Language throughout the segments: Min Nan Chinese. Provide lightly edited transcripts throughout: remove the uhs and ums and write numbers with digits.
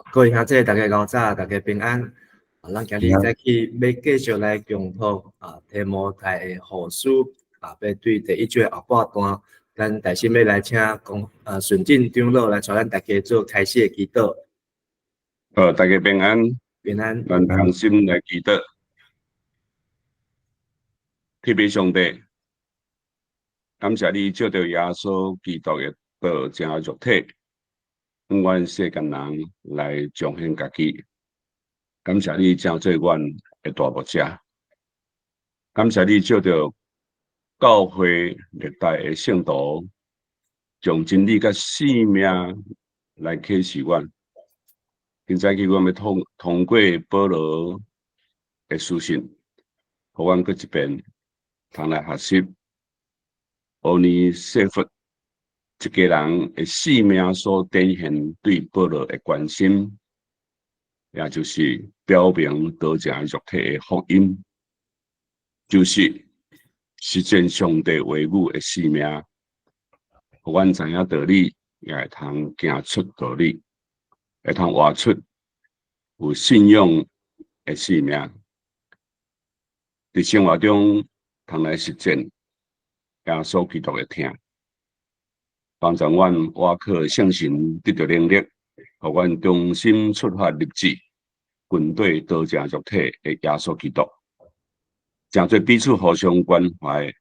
各位兄弟，大家𠢕早，大家平安。啊，咱今日早起欲繼續來共讀啊，提摩太的後書啊，欲對第一節後半段，咱大先欲來請講啊順進長老來帶咱大家做開始的祈禱。好，大家平安，平安。咱同心來祈禱。天父上帝，感謝你藉著耶穌基督的道成肉體，讓阮世間人來彰顯家己。感謝你成做阮的大牧者，感謝你藉著教會歷代的聖徒，將真理佮生命來啟示阮。今早起阮欲通過保羅的書信，予阮閣一遍通來學習俄尼西弗一家人的性命所展現對保羅的關心，也就是表明道成肉體的福音，就是實踐上帝話語的使命，予阮知影道理，也會通行出道理，會通活出有信仰的生命，佇生活中通來實踐耶穌基督的疼，幫助阮倚靠聖神得著能力，予阮重新出發立志，跟綴道成肉體的耶穌基督，成做彼此互相關懷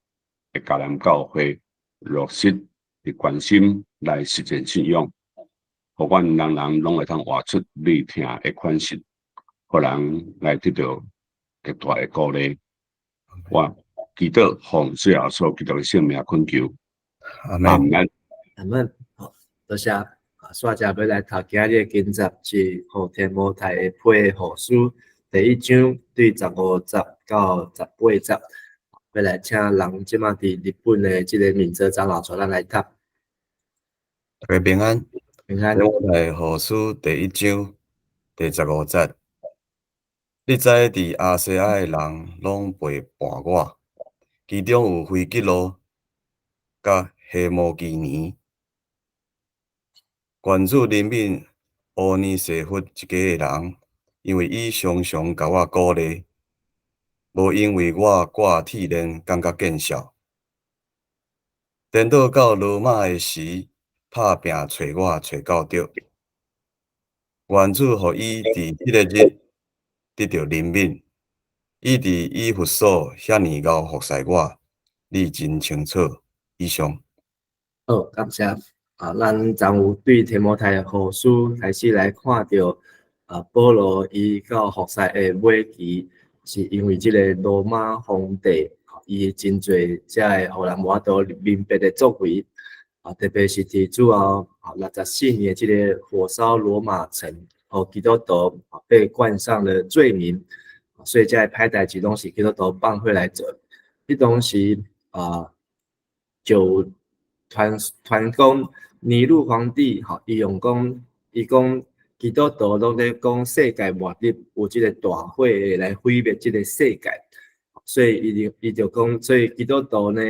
的迦南教會，落實佇關心來實踐信仰，予阮人人攏會通活出你疼的款式，予人來得著極大的鼓勵。我祈禱奉主耶穌基督的聖名懇求，阿門。阿門。好，多謝。啊，煞只欲來讀今日的經節是予提摩太的批後書第一章對15節到18節，欲來請人這馬佇日本的這个敏澤長老帶咱來讀。大家平安。平安。提摩太後書第一章第15節，你知佇亞細亞的人攏背叛我，其中有腓吉路佮希摩基尼。願主憐憫俄尼西弗一家的人，因為伊常常共我鼓勵，無因為我掛鐵鏈感覺見笑。顛倒到羅馬的時，拍拚揣我揣到著。願主予伊佇彼个日得著憐憫。伊佇以弗所遐爾𠢕服侍我，你真清楚。以上。好，感謝。啊，咱昨有對提摩太後書開始來看著，啊，保羅伊到服侍的尾期，是因為這个羅馬皇帝，伊真濟遮个予人無法度明白的作為，啊，特別是佇主後64年這个火燒羅馬城，予基督徒被冠上了罪名，所以這个歹代誌攏是基督徒放火來做。彼當時啊，就傳傳講尼祿皇帝吼，伊用講，伊講基督徒攏咧講世界末日有這个大火會來毀滅這个世界，所以伊就講，所以基督徒呢，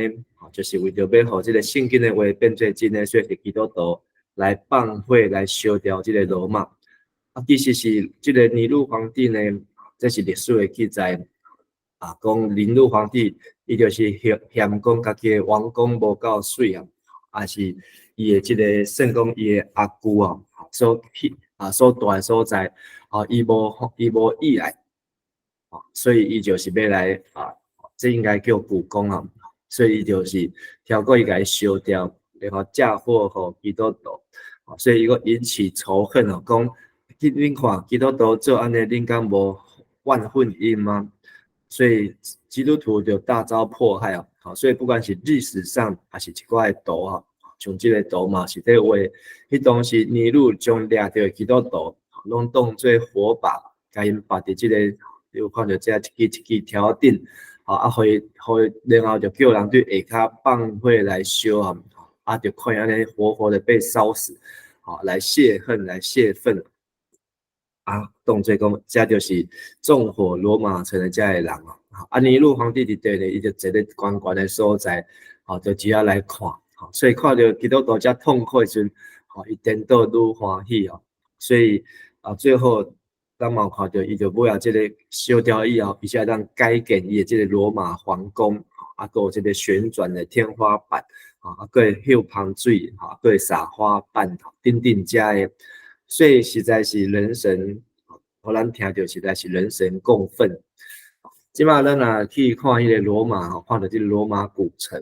就是為著欲予這个聖經的話變做真的，所以是基督徒來放火來燒掉這个羅馬。啊，其實是這个尼祿皇帝呢，這是歷史的記載，啊，講尼祿皇帝伊就是嫌嫌講家己的王宮無夠媠啊，抑是伊的這个算講伊的阿舅啊，所去啊所蹛的所在，啊，伊無意愛，所以伊就是欲來啊，這應該叫舅公啊，所以伊就是超過伊共伊燒掉，然後嫁禍予基督徒，所以伊閣引起仇恨哦，講恁看基督徒做按呢，恁敢無怨恨𪜶嗎？所以基督徒就大遭迫害哦，好，所以不管是歷史上抑是一寡的圖啊，像這个圖嘛是佇畫，彼當時尼祿將掠著基督徒，攏當做火把，共𪜶縛佇這个，你有看著這一支一支柱仔頂，好啊，予伊，然後就叫人對下跤放火來燒啊，啊，就看按呢活活的被燒死，好，來洩恨，來洩憤。啊，當做講，這就是縱火羅馬城的這个人哦。啊，尼祿皇帝佇佗咧，伊就坐咧懸懸的所在，吼，就佇遐來看，吼，所以看著基督徒遮痛苦的時陣，吼，伊顛倒愈歡喜哦。所以啊，啊，最後咱嘛有看著，伊就尾仔這个燒掉以後，伊才會當改建伊的這个羅馬皇宮，啊，閣有這个旋轉的天花板，啊，閣會抾芳水，哈，閣會灑花瓣，等等遮的，所以實在是人神，予咱聽著實在是人神共憤。這擺咱若去看彼个羅馬吼，看著這个羅馬古城，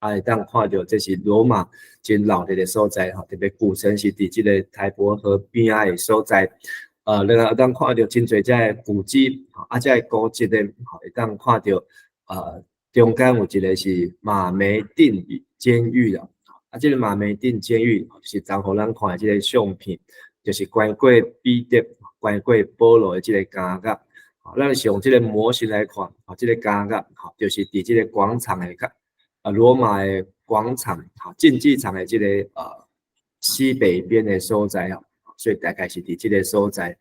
啊，會當看著這是羅馬真老的一个所在吼，特別古城是佇這个台伯河邊仔的所在。咱會當看著真濟遮个古蹟，啊，遮个古蹟呢，會當看著，中間有一个是馬梅定監獄啦，啊，這个馬梅定監獄是昨予咱看的這个相片，就是關過彼得、關過保羅的這个監獄。咱是用這个模型來看，啊，這个監獄，吼，就是佇這个廣場的較，啊，羅馬的廣場，吼，競技場的這个西北邊的所在哦。所以大概是佇這个所在，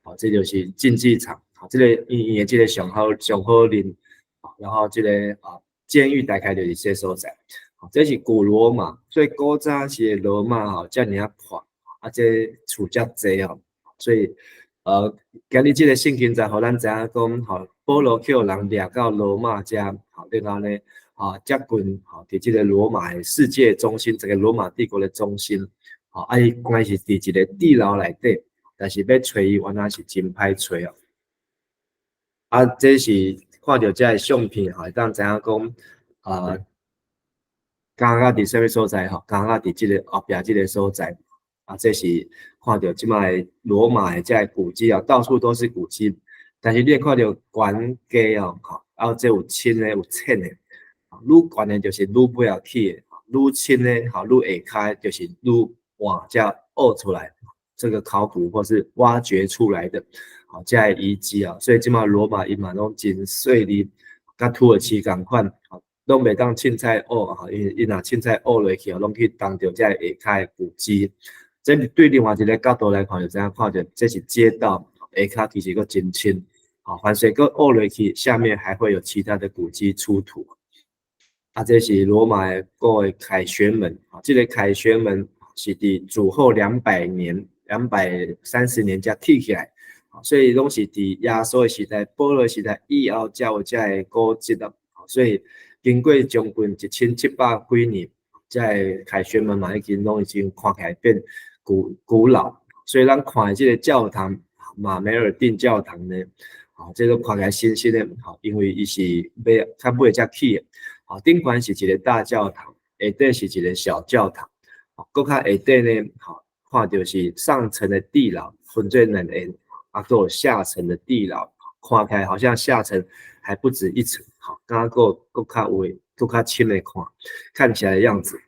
吼，這就是競技場，吼，這个圓圓的這个上好上好認，然後這个啊監獄大概就是這所在，這是古羅馬，所以古早時的羅馬吼，遮爾仔闊，啊，這厝遮濟哦，所以今日這个聖經才予咱知影講，吼，保羅去予人掠到羅馬遮，吼，然後呢，啊，接近吼，佇這个羅馬的世界中心，這个羅馬帝國的中心。啊，伊關是佇一个地牢內底，但是欲揣伊原來是真歹揣哦。啊，這是看著這个相片吼，會當知影講，啊，監獄佇啥物所在吼？監獄佇這个後壁這个所在。啊，這是看著這擺羅馬的這个古蹟啊，到處都是古蹟。但是你會看著懸低哦，吼，啊，這有深的有淺的，愈懸的就是愈尾仔起的，愈深的吼，愈下跤就是愈晚才挖出來，這个考古或是挖掘出來的，吼，這个遺跡啊，所以這擺羅馬伊嘛攏真細膩，佮土耳其仝款，吼，攏袂當凊彩挖，吼，因為伊若凊彩挖落去哦，攏去動著這个下跤的古蹟。這對另外一个角度來看，就知影看著這是街道，下跤其實閣真深，吼，凡是閣挖落去，下面還會有其他的古蹟出土。啊，這是羅馬的古的凱旋門，啊，這个凱旋門是佇主後200年、230年才起起來，所以攏是佇耶穌的時代、保羅時代以後才有這个古蹟啊。所以經過將近1700幾年，這个凱旋門嘛已經攏已經看起來變古老。所以咱看的這个教堂馬梅爾定教堂呢，啊，這个看起來新新的，吼，因為伊是尾較尾才起的，啊，頂懸是一个大教堂，下底是一个小教堂。閣較下底呢，吼，看著是上層的地牢分做兩個，啊，閣有下層的地牢，看起來好像下層還不止一層，吼，敢若閣閣較有閣較深的看，看起來的樣子。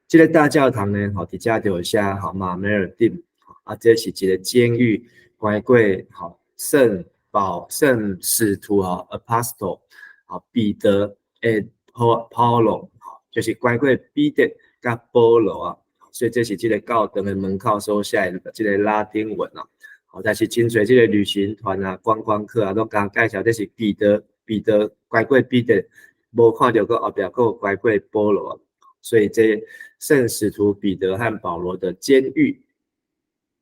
這个大教堂呢，吼，佇遮就有寫吼馬梅爾定，啊，這是一个監獄，關過吼聖保聖使徒吼 Apostle，吼彼得的 Paulo，就是關過彼得佮保羅啊，所以這是這个教堂的門口所寫的這个拉丁文啊。好，但是真濟這个旅行團啊、觀光客啊，攏共介紹這是彼得，彼得關過彼得，無看著閣後壁閣有關過保羅，所以這聖使徒彼得和保羅的監獄。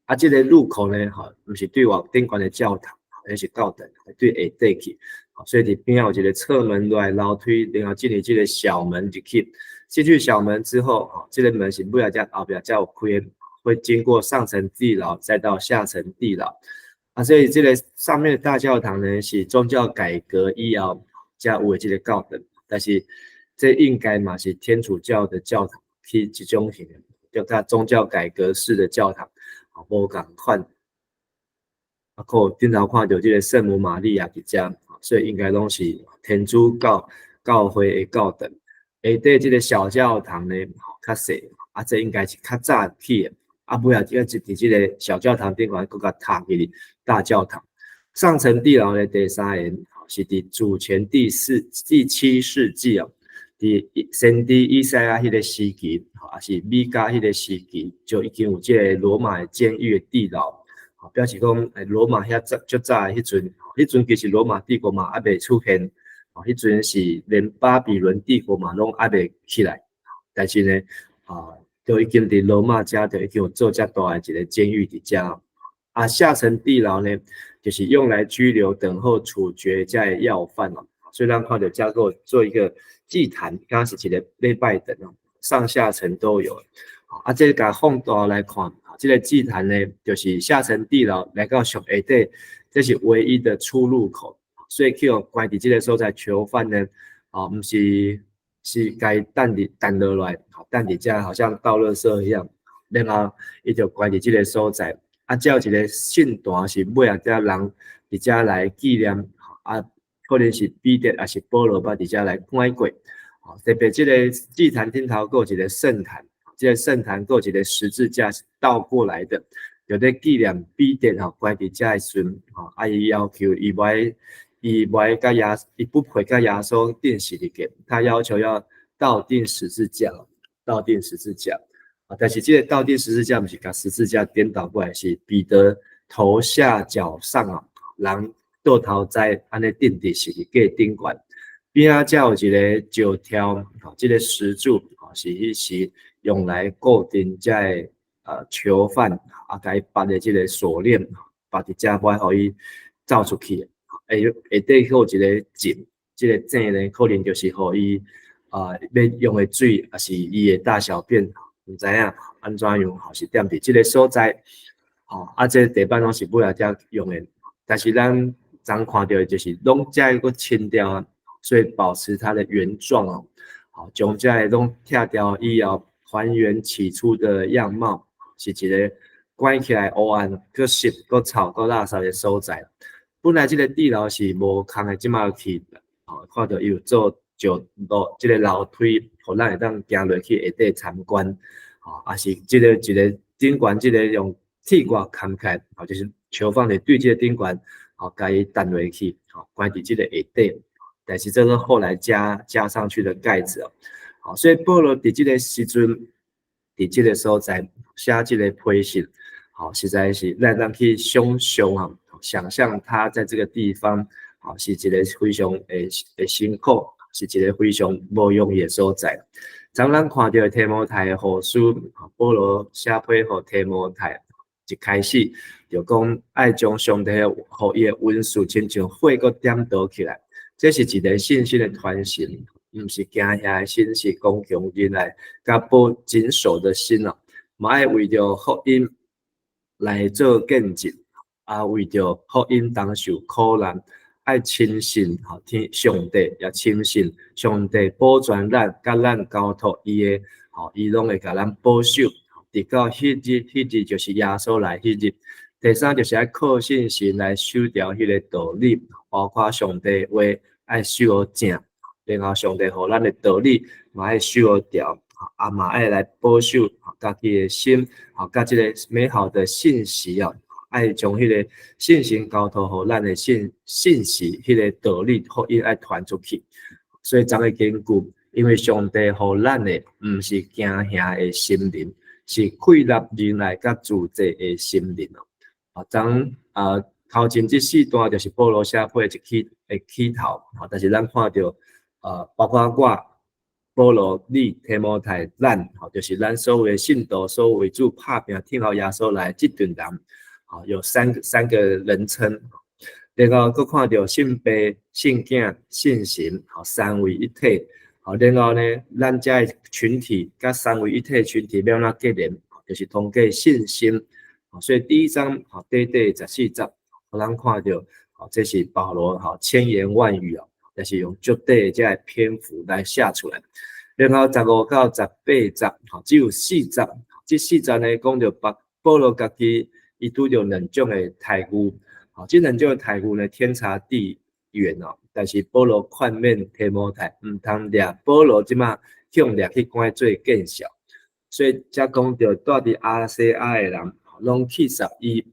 啊，這个入口呢，吼，毋是對外頂懸的教堂，彼是教堂，對下底去。所以佇邊仔有一个側門落來樓梯，然後進入這个小門入去。進去小門之後，吼，這个門是尾仔才後壁才有開，會經過上層地牢，再到下層地牢。啊，所以這个上面的大教堂呢，是宗教改革以後才有的這个教堂，但是這應該嘛是天主教的教堂，去這種型的，叫它宗教改革式的教堂，啊，無仝款。啊，閣頂頭看著這个聖母瑪利亞佇遮，所以應該攏是天主教教會的教堂。下底這个小教堂呢，較細，啊，這應該是較早起的。啊，尾仔這个佇這个小教堂頂懸，閣共塔起大教堂。上層地牢的第三个是佇主前第四、第七世紀哦，佇先知以賽亞彼个時期，抑是彌迦彼个時期，就已經有這个羅馬的監獄的地牢。表示講，羅馬遐早足早的彼陣，彼陣其實羅馬帝國嘛猶未出現，彼陣是連巴比倫帝國嘛攏猶未起來，但是呢，啊，就已經佇羅馬遮就已經有做遮大的一个監獄佇遮。啊，下層地牢呢，就是用來拘留、等候處決這的要犯哦。所以咱看著遮閣有做一個祭壇，敢是一个禮拜堂哦，上下層都有。啊，這共放大來看，這個祭壇呢，就是下層地牢來到上下底，這是唯一的出入口。所以去予關佇這个所在囚犯呢，啊，毋是是共伊擲佇擲落來，擲佇遮好像倒垃圾一樣，然後伊就關佇這个所在。啊，這有一个聖壇是尾仔遮人佇遮來紀念，啊，可能是彼得抑是保羅捌佇遮來關過。特別這个祭壇頂頭閣有一个聖壇，這个聖壇閣有一个十字架是倒過來的，就咧紀念彼得吼關佇遮的時陣，吼，啊，伊要求伊無愛，伊無愛共耶，伊不配共耶穌釘十字架，他要求要倒釘十字架，倒釘十字架。啊，但是這个倒釘十字架毋是共十字架顛倒過來，是彼得頭下腳上啊，人倒頭栽按呢釘佇十字架頂懸。邊仔遮有一个石柱，吼，這个石柱，吼，是彼時用來固定這个囚犯啊，共伊縛的這个鎖鏈，縛佇遮無愛予伊走出去。下下底閣有一个井，這个井呢，可能就是予伊啊欲用的水，抑是伊的大小便，毋知影按怎樣，吼，是踮佇這个所在。吼，啊，這个地板攏是尾仔才用的，但是咱昨看著的就是攏遮閣清掉啊，所以保持它的原狀哦。好，將這个攏拆掉以後，還原起初的樣貌，是一个關起來黑暗、閣濕、閣臭、閣垃圾的所在。本來這个地牢是無空的，這馬去，吼，看著伊有做石路，這个樓梯，予咱會當行落去下底參觀，吼，抑是這个一个頂懸這个用鐵掛牽起來，吼，就是囚犯會對這个頂懸，吼，共伊擲落去，吼，關佇這个下底。但是這是後來加上去的蓋子哦，好，所以保羅佇這个時陣，佇這个所在寫這个批信，好，實在是咱會當去想象啊，想象他在這個地方，好，是一个非常的辛苦，是一个非常無容易的所在。昨咱看著提摩太後書，保羅寫批予提摩太，一開始就講愛將上帝予伊的恩賜，親像火閣點著起來。這是一个信心的傳承，毋是驚嚇的心，是剛強忍耐、佮保謹守的心哦。嘛愛為著福音來做見證，啊，為著福音當受苦難，愛深信吼天上帝，也深信上帝保全咱，共咱交託伊的，吼，伊攏會共咱保守，直到彼日，彼日就是耶穌來彼日。第三就是愛靠信心來守牢彼个道理，包括上帝話愛守予正，然後上帝予咱的道理嘛愛守予牢，啊嘛愛來保守家己的心，吼，佮這个美好的信息哦，愛將彼个信心交託予咱的信息，彼个道理福音愛傳出去。所以昨个根據，因為上帝予咱的毋是驚嚇的心靈，是氣力、仁愛佮自制的心靈哦。啊，昨啊頭前這四段就是保羅寫批一起的起頭，但是咱看著，包括我、保羅、你、提摩太、咱，吼，就是咱所有的信徒，所有為主拍拚等候耶穌來這陣人，吼，有三個人稱。然後閣看著聖父、聖囝、聖神，吼，三位一體。吼，然後呢，咱這个群體佮三位一體群體欲按怎結連，就是通過信心。所以第一章，吼，短短14節，予咱看著，吼，這是保羅，吼，千言萬語哦，但是用足短的這个篇幅來寫出來。然後15到18節，吼，只有四節，這四節呢，講著保羅家己，伊拄著兩種的待遇，吼，這兩種的待遇呢，天差地遠哦。但是保羅勸勉提摩太，毋通掠保羅這馬去予掠去關做見笑，所以才講著蹛佇亞細亞的人，攏棄殺伊，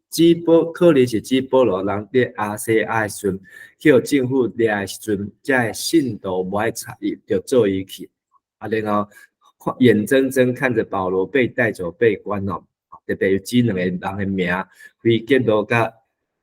指保可能是指保羅人佇亞細亞的時陣，去予政府掠的時陣，遮的信徒無愛插伊，就做伊去。啊，然後眼睜睜看著保羅被帶走被關哦，特別有指兩个人的名，腓結羅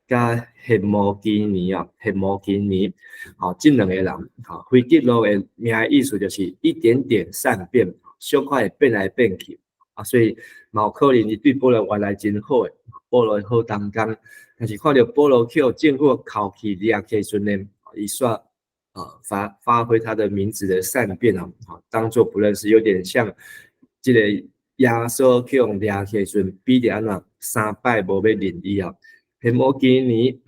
佮黑摩基尼啊，黑摩基尼，吼，這兩个人，吼，腓結羅的名意思就是一點點善變，小可會變來變去。啊，所以嘛有可能伊對保羅原來真好的，保羅好同工，但是看著保羅去予政府扣去掠去時陣呢，伊煞發揮他的名字的善變啊，當作不認識，有點像這個耶穌去予掠去時陣，彼得按怎三擺無欲認伊啊。彼摩基尼，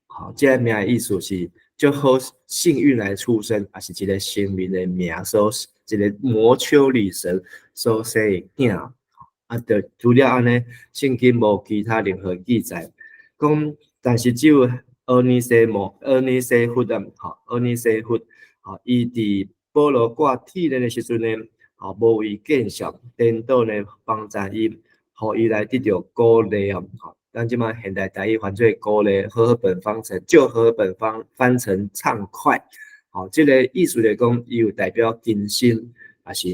好，這個名的意思是足好幸運來出生，也是一個神明的名，所一個魔丘里神所生的囝。啊，就除了按呢，聖經無其他任何記載，講，但是只有俄尼西摩、俄尼西弗啊，吼，俄尼西弗，吼，伊佇保羅掛鐵鏈的時陣呢，吼，無為見笑，顛倒呢幫贊伊，予伊來得著鼓勵啊，吼。咱這馬現代台語翻做鼓勵，和合本翻成舊和合本翻翻成暢快，吼，這個意思來講，伊有代表更新，抑是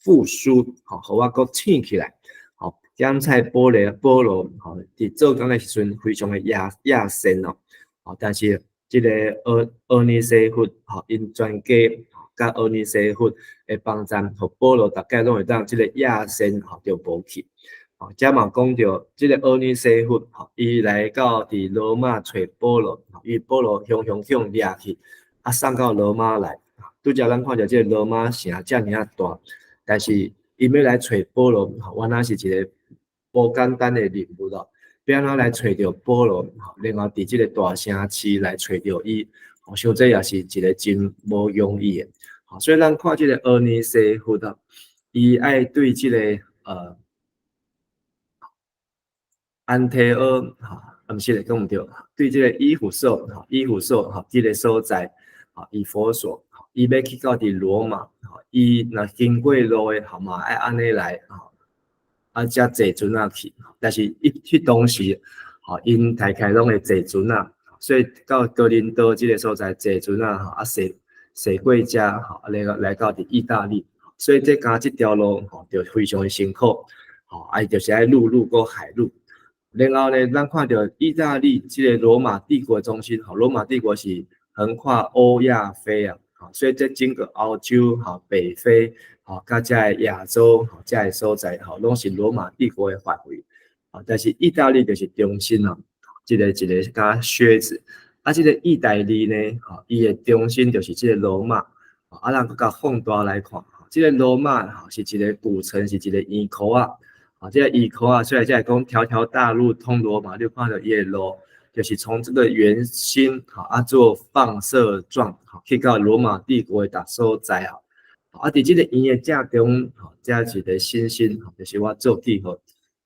復甦，吼，予我閣醒起來，吼，檢採保羅保羅，吼，佇做工的時陣非常的野野性哦，吼，但是這個俄俄尼西弗，吼，𪜶全家佮俄尼西弗的幫贊，予保羅逐擺攏會當這個野性，吼，就無去。吼，這嘛講著這個俄尼西弗，吼，伊來到佇羅馬揣保羅，伊保羅雄雄去予掠去，啊送到羅馬來。拄才咱看著這個羅馬城遮爾仔大，但是伊欲來揣保羅，吼，原來是一個無簡單的任務咯。欲按怎來揣著保羅，然後佇這個大城市來揣著伊，我想這也是一個真無容易的。所以咱看這個俄尼西弗啊，伊愛對這個安提阿，吼，啊，毋是咧，講毋對，對這個以弗所，吼，以弗所，吼，這個所在，吼，以弗所，伊欲去到佇羅馬，吼，伊若經過路的，吼嘛愛按呢來，吼，啊，才坐船仔去，但是伊彼當時，吼，𪜶大概攏會坐船仔，所以到哥林多這個所在坐船仔，吼，啊，踅踅過遮，吼，啊，來到佇意大利，所以這敢這條路，吼，就非常的辛苦，吼，啊，伊就是愛陸路閣海路。然後呢，咱看著意大利這個羅馬帝國中心，吼，羅馬帝國是橫跨歐亞非啊，吼，所以這整個歐洲、吼，北非、吼，佮這個亞洲、吼，這個所在，吼，攏是羅馬帝國的範圍。但是意大利就是中心啊，這個一個佮靴子，啊，這個意大利呢，吼，伊的中心就是這個羅馬。啊，咱閣共放大來看，這個羅馬吼是一個古城，是一個圓箍仔。啊，這個圓箍仔，所以才會講條條大路通羅馬，你看著伊的路，就是從這個圓心，吼啊做放射狀，吼去到羅馬帝國的逐所在啊。啊，佇這個圓的正中，吼，這是一個星星，就是我做記號。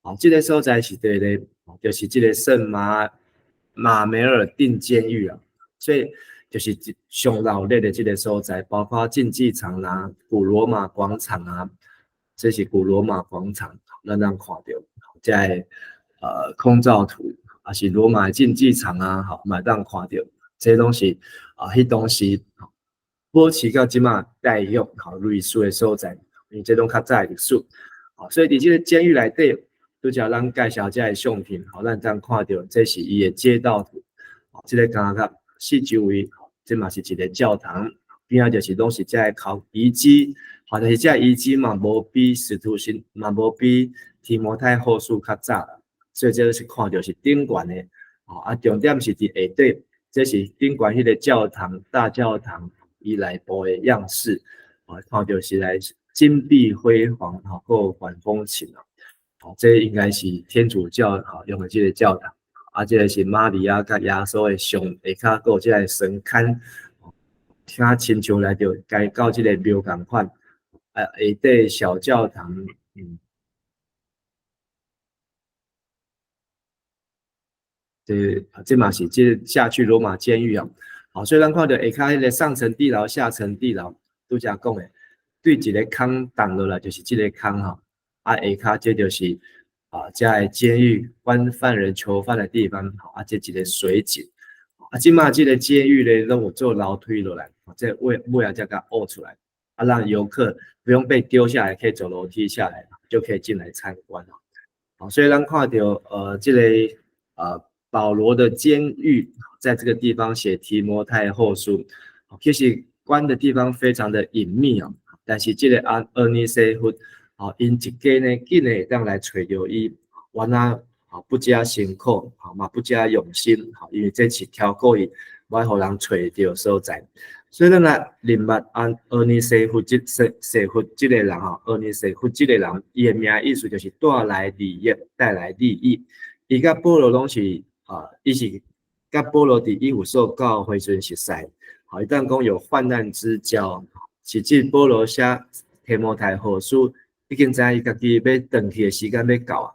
吼，這個所在是佗咧，就是這個聖馬馬梅爾定監獄啊。所以就是上鬧熱的這個所在，包括競技場啊、古羅馬廣場啊，這是古羅馬廣場。咱通看著，這個空照圖，抑是羅馬競技場啊，吼，嘛會當看著，這攏是啊，彼當時保持到這馬大約吼類似的所在，因為這攏較早的歷史。所以佇這個監獄內底，拄才咱介紹這個相片，吼，咱通看著這是伊的街道圖，這個監獄四周圍，這嘛是一個教堂，邊仔就是攏是這個考遺跡。好，但是這遺跡嘛，無比使徒行，嘛無比提摩太後書較早，所以這個是看著是頂懸的。啊，重點是佇下底，這是頂懸彼個教堂，大教堂伊內部的樣式，啊，看著是來金碧輝煌，吼，閣有管風琴啊，吼，這應該是天主教吼用的這個教堂，啊，這個是瑪利亞佮耶穌的像，下跤閣有這個神龕，聽親像來著該到這個廟仝款。啊，下底小教堂，這嘛是這下去羅馬監獄啊。好，所以咱看著下跤彼個上層地牢、下層地牢，拄才講的，對一個空擋落來就是這個空吼。啊，下跤這就是啊，這個監獄關犯人囚犯的地方。啊，這一個水井。啊，這馬這個監獄咧，攏有做樓梯落來，這尾尾仔才共挖出來。啊，讓遊客不用被丟下來，可以走樓梯下來，就可以進來參觀。好，所以咱看著這個保羅的監獄，在這個地方寫提摩太後書，其實關的地方非常的隱秘啊。但是這個阿厄尼西弗吼，𪜶一家呢，竟然會當來揣著伊，原來吼不加辛苦，吼嘛不加用心，吼，因為這是超過伊，無愛予人揣著所在。所以咱來認捌安俄尼西弗這西西弗這個人吼，俄尼西弗這個人，伊的名意思就是帶來利益，帶來利益。伊佮保羅攏是啊，伊是佮保羅佇以弗所教會時陣熟似，吼，伊當講有患難之交，是指保羅寫提摩太後書，已經知影伊家己欲轉去的時間欲到啊，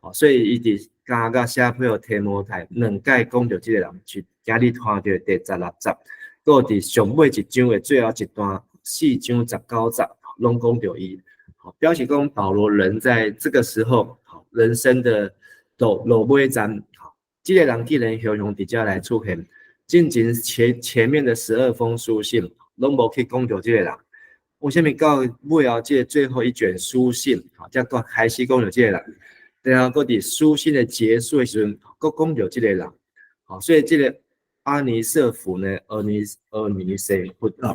吼，所以伊佇監獄寫批予提摩太兩擺講著這個人，是今日看著第十六節。閣佇上尾一章的最後一段四章十九節，攏講著伊，表示講保羅人在這個時候，人生的落落尾站，這個人竟然雄雄佇遮來出現，進前前前面的12封書信，攏無去講著這個人，為啥物到尾後這個最後一卷書信，才閣開始講著這個人，然後閣佇書信的結束的時陣，閣講著這個人，所以這個阿尼色弗呢，俄尼西弗啊，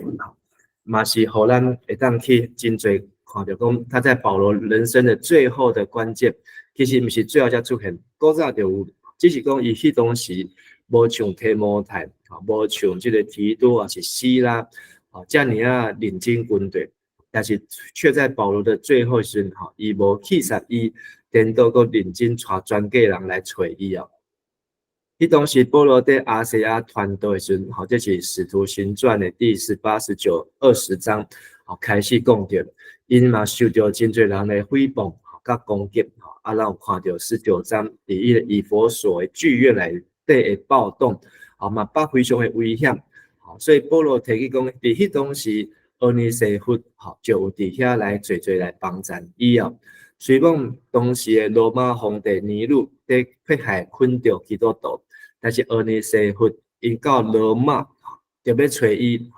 嘛是予咱會當去真濟看著講，他在保羅人生的最後的關鍵，其實毋是最後才出現，古早就有，只是講伊彼當時無像提摩太，無像這個提多抑是西拉，啊，遮爾仔認真軍隊，但是卻在保羅的最後時陣，吼，伊無棄殺伊，顛倒閣認真帶全家人來揣伊哦。彼當時保羅佇亞細亞傳道的時陣，吼，這是使徒行傳的第18、19、20章，吼，開始講著，𪜶嘛受著真濟人的誹謗，佮攻擊，吼，啊，咱有看著19章佇伊個以弗所的劇院內底的暴動，吼，嘛百非常的危險，吼，所以保羅提起講，佇彼當時，俄尼西弗，吼，就有佇遐來濟濟來幫贊伊哦。雖罔當時的羅馬皇帝尼祿佇迫害捆著基督徒，但是俄尼西弗𪜶到羅馬，就欲揣伊，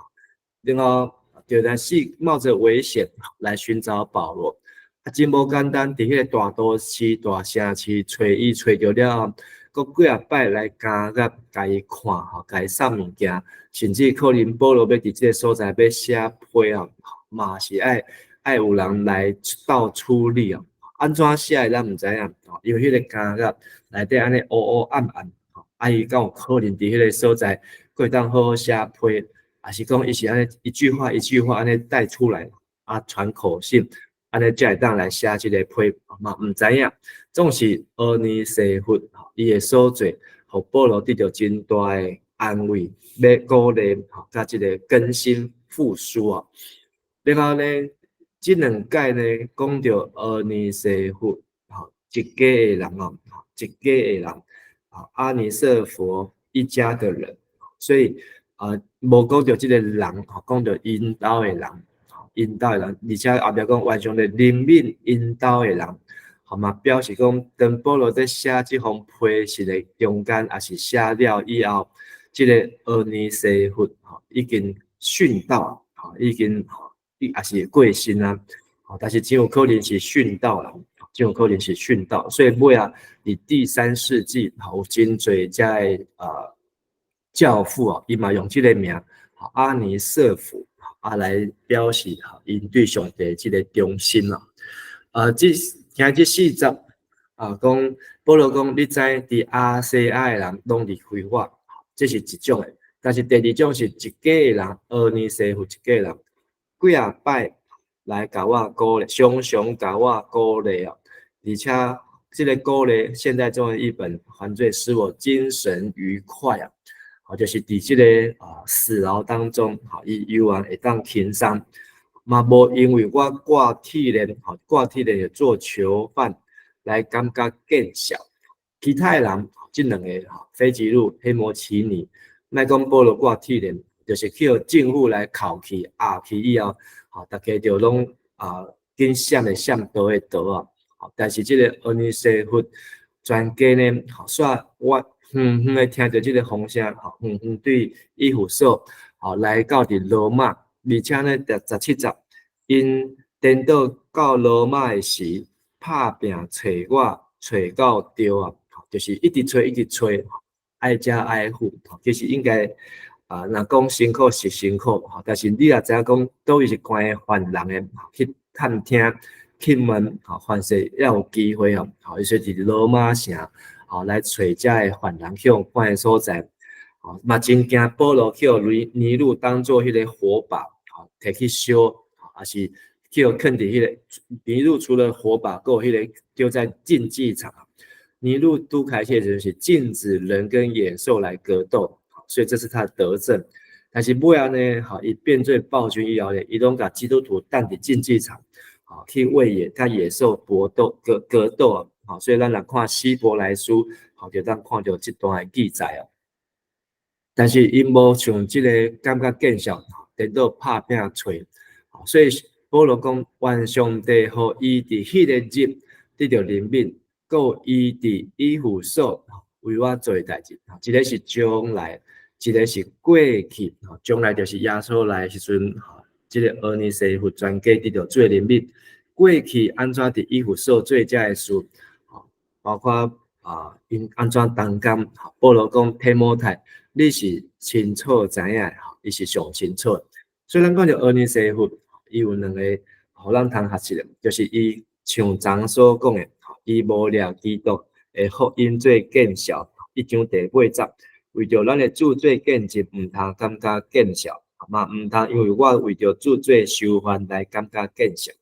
然後就來試冒著危險來尋找保羅。啊，真無簡單，佇彼個大都市、大城市揣伊揣著了後，閣幾仔擺來監獄共伊看，吼，共伊送物件，甚至可能保羅欲佇這個所在欲寫批啊，嘛是愛愛有人來鬥處理哦。按怎寫的咱毋知影，因為彼個監獄內底按呢烏烏暗暗，啊，伊敢有可能佇彼個所在，閣會當好好寫批，抑是講伊是按呢一句話一句話按呢帶出來，啊，傳口信，按呢才會當來寫這個批，嘛毋知影。總是俄尼西弗，伊的所做，予保羅得著真大的安慰，欲鼓勵，吼，佮這個更新復甦啊。然後呢，這兩擺呢，講著俄尼西弗，吼，一家的人哦，一家的人，啊，阿尼色弗一家的人，所以啊，無講著這個人，吼，講著𪜶兜的人，𪜶兜的人，而且後壁講願上帝憐憫𪜶兜的人，好嘛，表示講當保羅佇寫這封批信的中間，抑是寫了以後，這個俄尼西弗，吼，已經殉道，吼，已經，伊也是過身啊，但是真有可能是殉道啦，真有可能是殉道，所以尾仔，佇第三世紀，有真濟遮的啊教父啊，伊嘛用這個名，阿尼色弗啊來表示吼，𪜶對上帝這個忠心啦。啊，這今這四節啊，講保羅講，你知佇亞細亞的人攏離開我，這是一種的。但是第二種是一家的人，俄尼西弗一家人，幾仔擺來共我鼓勵，常常共我鼓勵哦。而且這個鼓勵，現代中文譯本翻做使我精神愉快啊，好，就是佇這個啊死牢當中，吼，伊猶原會當輕鬆，嘛無因為我掛鐵鏈，吼，掛鐵鏈就做囚犯來感覺見笑。其他的人，這兩个吼，斐吉路、黑摩其尼，莫講保羅掛鐵鏈，就是去予政府來銬去、押去以後，吼，逐家就攏啊緊閃的閃，逃的逃啊。但是這個俄尼西弗全家呢，吼，煞我遠遠的聽著這個風聲，吼，遠遠對以弗所，吼，來到佇羅馬，而且呢，第十七節，𪜶顛倒到羅馬的時，拍拚揣我，揣到著啊，就是一直揣，一直揣，挨家挨戶，其實應該啊，若講辛苦是辛苦，但是你也知影講，佗位是關的犯人的去探聽。去問，吼，凡勢猶有機會哦，吼，伊說佇羅馬城，吼，來揣遮个犯人去予關的所在，吼，嘛真驚保羅去予尼祿當做彼个火把，吼，提去燒，抑是去予囥佇彼个尼祿除了火把，閣有彼个丟在競技場。尼祿拄開始的時陣是禁止人跟野獸來格鬥，所以這是他的德政。但是尾仔呢，吼，伊變做暴君以後呢，伊攏共基督徒擲佇競技場，吼，去餵野，佮野獸搏鬥格鬥啊，吼，所以咱若看希伯來書，吼，就當看著這段的記載哦。但是𪜶無像這个感覺見笑，顛倒拍拚揣，所以保羅講，願上帝予伊佇彼个日得著憐憫，閣有伊佇以弗所為我做的代誌，一个是將來，一个是過去，將來就是耶穌來的時陣，這个俄尼西弗全家得著主的憐憫。過去按怎佇以弗所做這个事，包括啊，𪜶按怎同工，保羅講提摩太，你是清楚知影，伊是上清楚。所以咱講著俄尼西弗，伊有兩個，予咱通學習的，就是伊像昨所講的，伊無掠基督的福音做見笑，一章第八節，為著咱的主做見證，毋通感覺見笑，嘛毋通因為我為著主做囚犯來感覺見笑。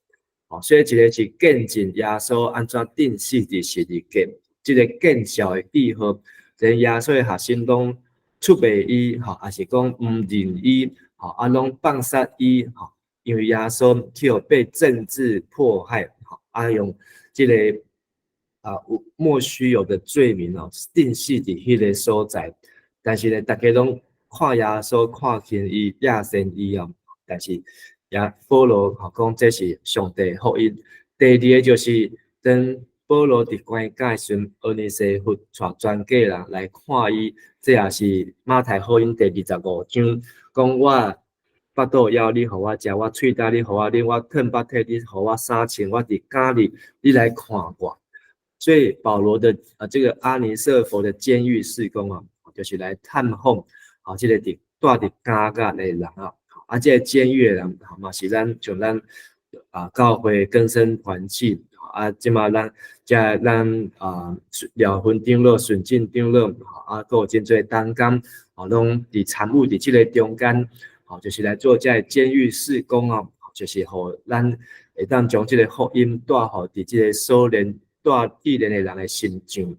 哦，所以一个是見證耶穌按怎釘死佇十字架，這个見笑的記號，連耶穌的學生攏出賣伊，吼，抑是講毋認伊，吼，啊，攏放殺伊，吼，因為耶穌去予被政治迫害，吼，啊，用這个啊莫須有的罪名哦，釘死佇彼个所在。但是呢，逐家攏看耶穌看輕伊，野生伊哦，但是也保羅吼講這是上帝福音。第二个就是當保羅佇關監的時陣，俄尼西弗帶全家人來看伊，這也是馬太福音第25章，講我腹肚枵，你予我食；我喙焦，你予我啉；我褪腹體，你予我衫穿；我佇監裡，你來看我。所以保羅的啊這个阿尼色弗的監獄事工啊，就是來探訪啊這个佇蹛佇監獄的人啊，啊這个監獄的人，嘛是咱像咱啊教會更生團契啊，這馬咱遮咱啊廖芬長老、順進長老啊，閣有真濟同工，啊，攏佇參與佇這个中間，吼，就是來做這个監獄事工哦，就是予咱會當將這个福音帶予佇這个鎖鏈帶鐵鏈的人的心上。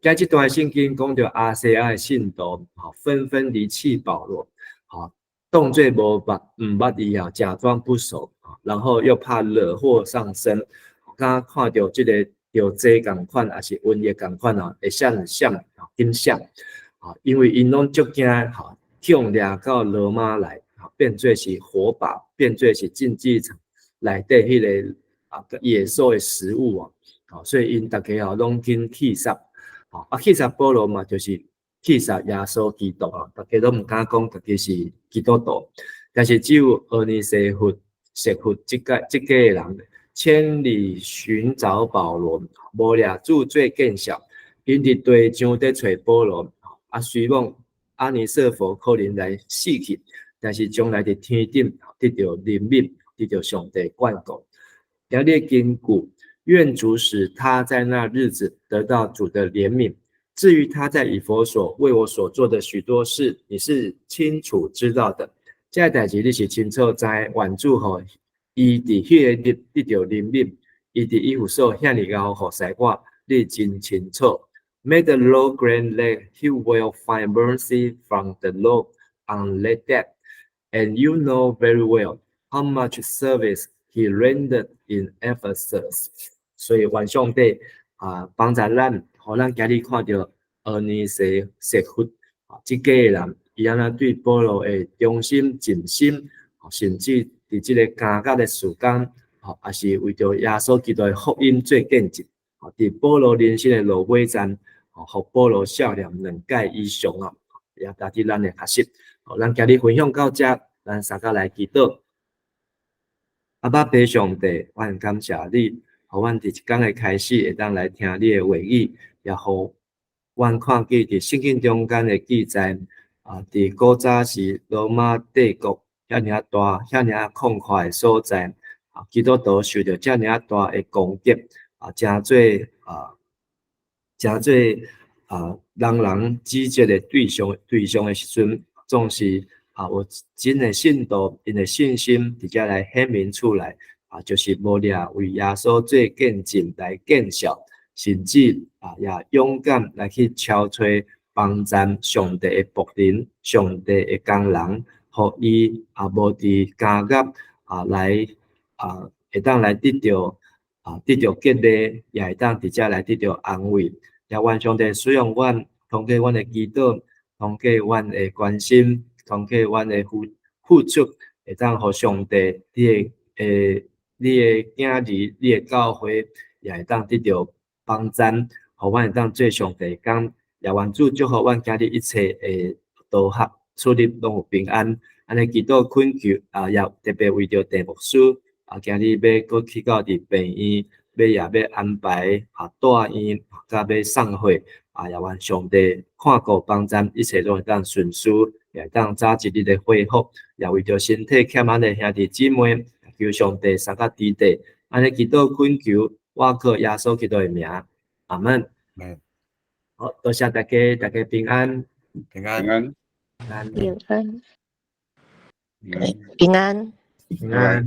今這段聖經講著亞細亞的信徒，吼，紛紛離棄保羅，吼，當做無捌毋捌伊啊，假裝不熟，然後又怕惹禍上身，敢看著這个著災仝款，抑是瘟疫仝款啊，會閃閃緊閃，啊，因為𪜶攏足驚，吼，去予掠到羅馬來，變做是火把，變做是競技場內底彼个啊野獸的食物啊，所以𪜶逐家吼攏緊棄殺，啊棄殺保羅嘛，就是棄殺耶穌基督啊，逐家攏毋敢講家己是基督徒，但是只有俄尼西弗、西弗這個人，千里尋找保羅，無掠主做見笑，𪜶佇地上佇揣保羅，啊雖罔阿尼色弗可能來死去，但是將來佇天頂得著憐憫，得著上帝眷顧。今日根據，願主使他在那日子得到主的憐憫。至於他在以弗所為我所做的許多事，你是清楚知道的。這個代誌你是清楚知，願主予伊佇彼个日得著憐憫，伊佇以弗所遐爾𠢕服侍我，你真清楚。May the Lord grant that he will find mercy from the Lord on that day, and you know very well how much service he rendered in Ephesus。所以願上帝啊幫助咱，予咱今日看著俄尼西弗啊，這個人伊按怎對保羅的忠心盡心，甚至佇這個監獄的時間，吼，也是為著耶穌基督的福音做見證。佇保羅人生的落尾站，予保羅少年兩屆以上啊，也值得咱的學習。咱今日分享到這，咱三個來祈禱。阿爸父上帝，我很感謝你，予阮佇一工的開始會當來聽你的話語，也予阮看見佇聖經中間的記載，啊，佇古早時羅馬帝國遐爾啊大、遐爾啊曠闊的所在，基督徒受著遮爾仔大的攻擊啊，成做啊，成做啊，人人指責的對象的時陣，總是啊，有真的信徒，𪜶的信心佇遮來顯明出來啊，就是無掠為耶穌做見證來見效，甚至啊，也勇敢來去敲揣幫贊上帝的僕人、上帝的工人，予伊啊無佇監獄啊來啊，會當來得著啊得著激勵，也會當佇遮來得著安慰。也願上帝使用阮，通過阮的祈禱，通過阮的關心，通過阮的付出，會當予上帝你的你的囝兒、你的教會，也會當得著幫贊，予阮會當做上帝的工。也願主祝福阮今日一切的導學出入攏有平安。按呢祈禱懇求啊，也特別為著鄭牧師啊，今日欲閣去到佇病院，欲也欲安排啊住院，佮欲送貨啊，也願上帝看顧幫贊，一切攏會當順遂，也會當早一日的恢復。也為著身體欠安的兄弟姊妹，求上帝相佮佇底。按呢祈禱懇求，我靠耶穌基督的名，阿門。好，多謝大家，大家平安。平安。平安。平安。平安。平安。平安。平安。